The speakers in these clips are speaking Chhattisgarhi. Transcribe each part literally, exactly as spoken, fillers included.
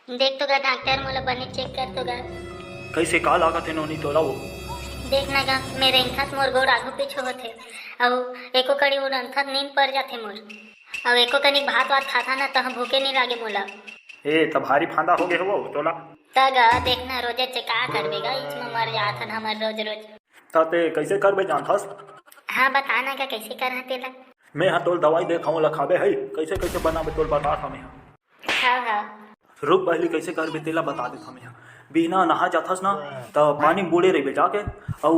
देख तो गा डॉक्टर, मोला बने चेक कर तो गा। कइसे, का लागत हे नोनी तोला वो? देख ना गा, मैं रेंगथस मोर गोड़ आघू पीछू होथे, अउ एको कड़ी वो रेंगथस नींद पर जाथे मोर, अउ एको कनिक भात वात खाता ना तह भूखे नहीं लागे मोला। ए, त भारी फांदा हो गे हो वो तोला। त गा देख ना, रोजे चे का करबे गा, इच में मर जाथन हमर रोज रोज। त ते कइसे करबे जानथस? हाँ बता ना गा, कइसे करहा तेला? मैं हा तोल दवाई देत हूँ, ला खाबे है, कइसे कइसे बनाबे तोल बतात हूँ मैं हा। हाँ हाँ। रुक, पहली कइसे करबे तेला बता देत हूँ मैं हा। बिहना नहा जाथस ना, त पानी में बूड़े रहिबे जाके, अउ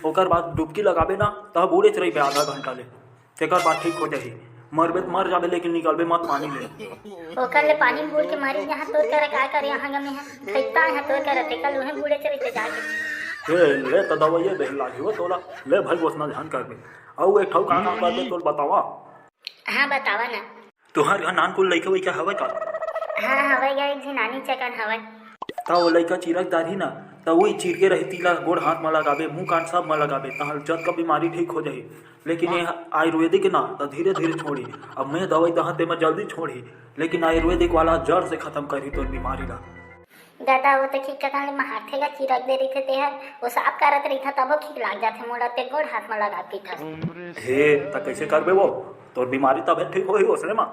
ओकर बाद डुबकी लगाबे ना, त बूड़ेच रहिबे आधा घंटा ले, तेकर बाद ठीक हो जाही। मरबे त मर जाबे, लेकिन निकलबे मत पानी ले। ओकर ले पानी में बूड़ के मरी जहाँ तोर करा का करे यहाँ गमे है, खैता यहाँ तोर करा, तेकर उहें बूड़ेच रहिबे जाके। ए, ले त दवाई दे लागही वो तोला, ले भाई, ओसना झन करबे। अउ एक ठऊ का काम करबे तोल बतावा। हाँ बतावा ना। तुहर घर नानकुन लइका वइका हवय का? हाँ, हवय गा, एक झिन नानी चकन हवय। त वो लइका चिरक दारही ना, त उही चिरके रही, तिला गोड़ हाथ म लगाबे, मुंह कान सब म लगाबे, तहां जतका बीमारी ठीक हो जाही। लेकिन ये आयुर्वेदिक ना, त धीरे धीरे छोड़ही। अब मैं दवाई दहां तेमा जल्दी छोड़ही, लेकिन आयुर्वेदिक वाला जड़ से खत्म करही तोर बीमारी ला। दादा, वो तो खिक्का कान ले महारथे गा, चिरक दे रहिथे तेहर, वो साफ करत रहिथे, तभो खिक लाग जाथे मोला, ते गोड़ हाथ म लगा पीथस। हे, त कइसे करबे वो? तोर बीमारी तभे ठीक होही ओसने म।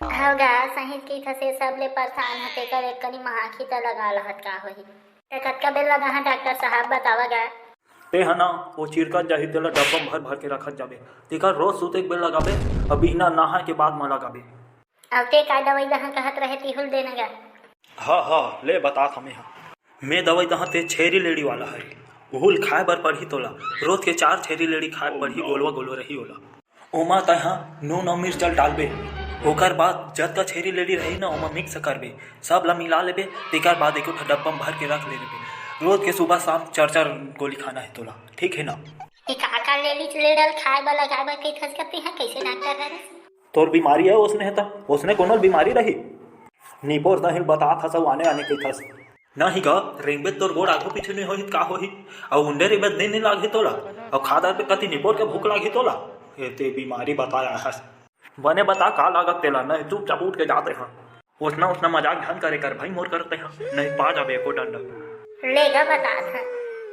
हव गा, सही कहिथस, ये सब ले परेशान हे, तेकर एक कनी महाखी त लगा लहत का होही। त कतका बेर लगाहा डॉक्टर साहब, बतावा गा। ते ह ना, वो चिरकत जाही, तेला डब्बा म भर भर के रखत जाबे, तेकर रोज सुते के बेर लगाबे, अउ बिहना नहाए के बाद म लगाबे। अउ ते का दवाई दहा कहत रहे, तिहुल देना गा। हाँ, हाँ, ले बतात हमें हा। मैं दवाई दहा ते छेरी लेड़ी वाला हरे। उहुल खाए बर पड़ही तोला। रोज के चार छेरी लेड़ी खाए पड़ही, गोलवा गोलवा रही ओला। ओमा तैहा नून अउ मिर्च ल डालबे। ओकर बाद जतका छेरी लेड़ी रही ना, ओमा मिक्स करबे। सब ला मिला लेबे। तेकर बाद एको ठा डब्बा म भर के रख ले लेबे। रोज के सुबह शाम चार चार गोली खाना हे तोला, ठीक हे ना? ए का का लेड़ी लेड़ल खाए बर लगाए बर कहिथस गा तेहा, कइसे डॉक्टर हरस? तोर बीमारी हे ओसने हे त, ओसने कोनो ल बीमारी रही? निपोर दहिल बतात हस अउ आने आने कहिथस। नहीं गा, रेंगबे तोर गोड़ आघू पीछू नहीं होही त का होही? अउ उंडे रेंगबे दिन नहीं लागही तोला, अउ खादर पे कति निपोर के भूख लागही तोला। ए ते बीमारी बताया हस। बने बता का लागत तेला, नहीं चुपचाप उठ के जाते हाँ। ओसना ओसना मजाक झन करे कर भाई मोर करते हाँ, नहीं पा जाबे एको डंडा। ले गा बतात हं,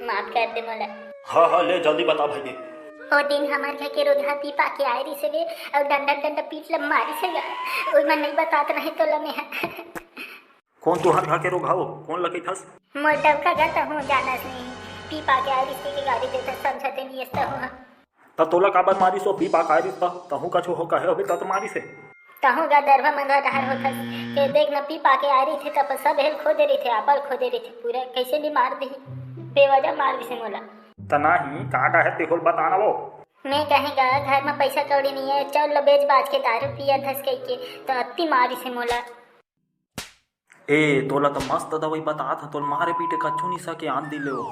माफ कर दे मोला। हाँ, हाँ, ले जल्दी बता भाई। ओ दिन हमर घर के रोगहा पीपा के आए रिसे बे, अउ डंडा डंडा पीट ल मारिसे गा। ओई मन नहीं बतात रहे तोला मैं। कौन तुहर घर के रोगहा हो? कौन ल कहिथस? मोर डौका गा तहूँ जानस नहीं। पीपा के आए रिसे के गारी देथस, समझते नहीं अस तहूँ ह। त तोला काबर मारिस ओ? पीपा के आए रिस त तहूँ कछु हो कहे होबे त, त मारिस हे। तहूँ गा दरभा मंदहा डहर होथस। ते देख न पीपा के आए रहिथे त अपन सब हेल खो दे रहिथे, आपल खो दे रहिथे पूरा। कइसे नहीं मार दिही? बेवजह मार दिसे मोला। त नाही, का कहे तेहोल बता ना वो। मैं कहे गा घर म पइसा कौड़ी नहीं हे, चौल ल बेच बाच के दारू पियत हस कहिके, त अत्ती मारिस हे मोला। ए, तोला त मस्त दवई बतात हं, तोला मारे पीटे कच्छु निसा के आन दिन ले वो,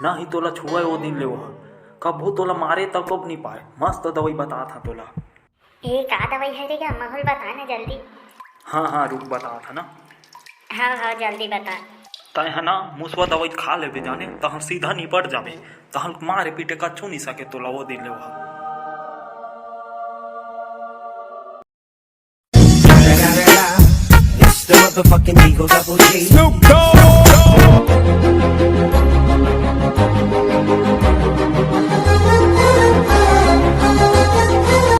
ना ही तोला छुए वो दिन ले वो, कभू तोला मारे तको नी पाए, मस्त दवई बतात हं तोला। ए, का दवई हरे गा? महूल बता ना जल्दी। हाँ, हाँ, रुक बतात हं ना। हाँ, हाँ, जल्दी बता। तैं ह ना मुसवा दवई खा लेबे जाने, तहन सीधा निपट जाबे, तहन मारे पीटे कच्छु निसा के तोला वो दिन ले वो। It's the motherfucking Eagle Double G. Snoop Dogg.